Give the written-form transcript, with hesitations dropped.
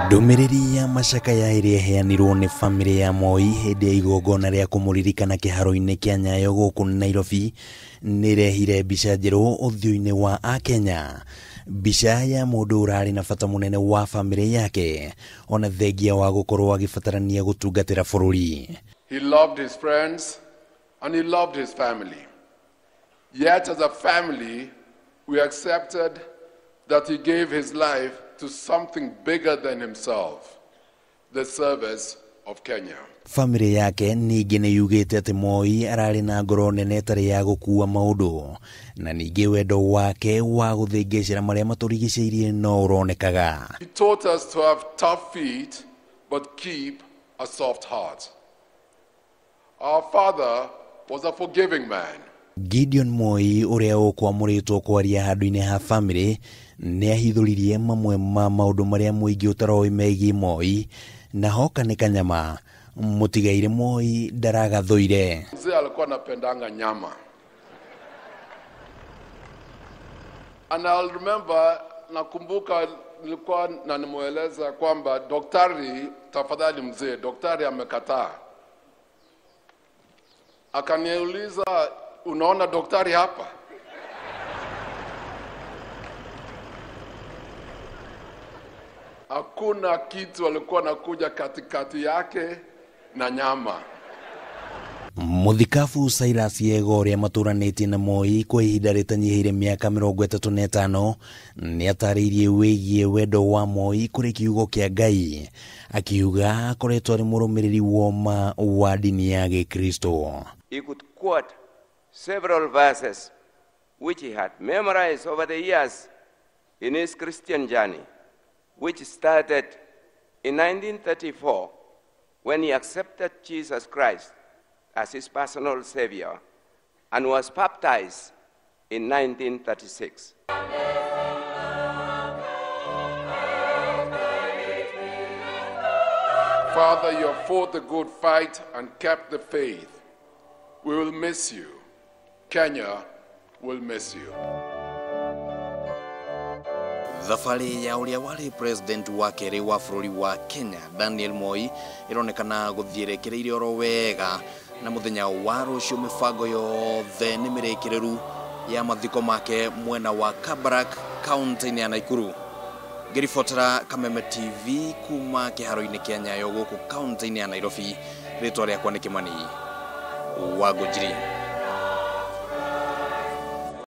Ndũmĩrĩri ya macakaya ĩrĩa ĩheanirwo nĩ bamĩrĩ ya Moi hĩndĩ ya igongona rĩa kũmũririkana kĩharo-inĩ kĩa Nyayo gũkũ Nairobi nĩrehire mbica njerũ ũthiũ-inĩ wa Akenya. Mbica ya mũndũ ũrarĩ na bata mũnene wa bamĩrĩ yake ona thengia wa gũkorwo agĩbatarania gũtungatĩra bũrũri. He loved his friends and he loved his family. Yet as a family, we accepted that he gave his life to something bigger than himself, the service of Kenya. Bamĩrĩ yake ningĩ nĩ yugĩte atĩ Moi ararĩ na ngoro nene ĩtarĩ ya gũkua maũndũ na ningĩ wendo wake wa gũthĩngĩcĩra marĩa matũrigicĩirie no ũronekaga. He taught us to have tough feet but keep a soft heart. Our father was a forgiving man. Gideon Moi ũrĩa ũkwamũrĩtwo kwaria handũ-inĩ ha bamĩrĩ nĩ ahithũririe mamwe ma maũndũ marĩa mũingĩ ũtaroĩ megiĩ Moi na hoka nĩ kanyama mũtigaire Moi ndaragathũire. Mzee alikuwa anapendanga nyama. And I'll remember, nakumbuka nilikuwa na nimueleza kwamba daktari, tafadhali mzee, daktari amekataa. Akaniuliza, unaona daktari hapa? Hakuna kitu alikuwa anakuja katikati yake na nyama. Mũthikabu Silas Yego ũrĩa matũranĩtie na Moi kwa ihinda rĩtanyihĩire mĩaka 35 nĩ atarĩirie wĩgiĩ wendo wa Moi kũrĩ kiugo kĩa Ngai, akiuga akoretwo arĩ mũrũmĩrĩri woma wa ndini ya Gĩkristo. He could quote several verses which he had memorized over the years in his Christian journey, which started in 1934 when he accepted Jesus Christ as his personal savior and was baptized in 1936. Father, you have fought the good fight and kept the faith. We will miss you. Kenya will miss you. Thabarĩ ya ũrĩa warĩ president wa kerĩ wa bũrũri wa Kenya Daniel Moi ĩronekana gũthiĩ ĩrekereirie oro wega na mũthenya wa rũciũ mĩbango yothe nĩ mĩrĩkĩrĩru ya mathiko make mwena wa Kabarak kaunti-inĩ ya Nakuru. Ngĩribotera Kameme TV kuma kĩharo-inĩ kĩa Nyayo gũkũ kaunti-inĩ ya Nairobi, rĩtwa rĩakwa nĩ Kimani wa Ngũnjiri.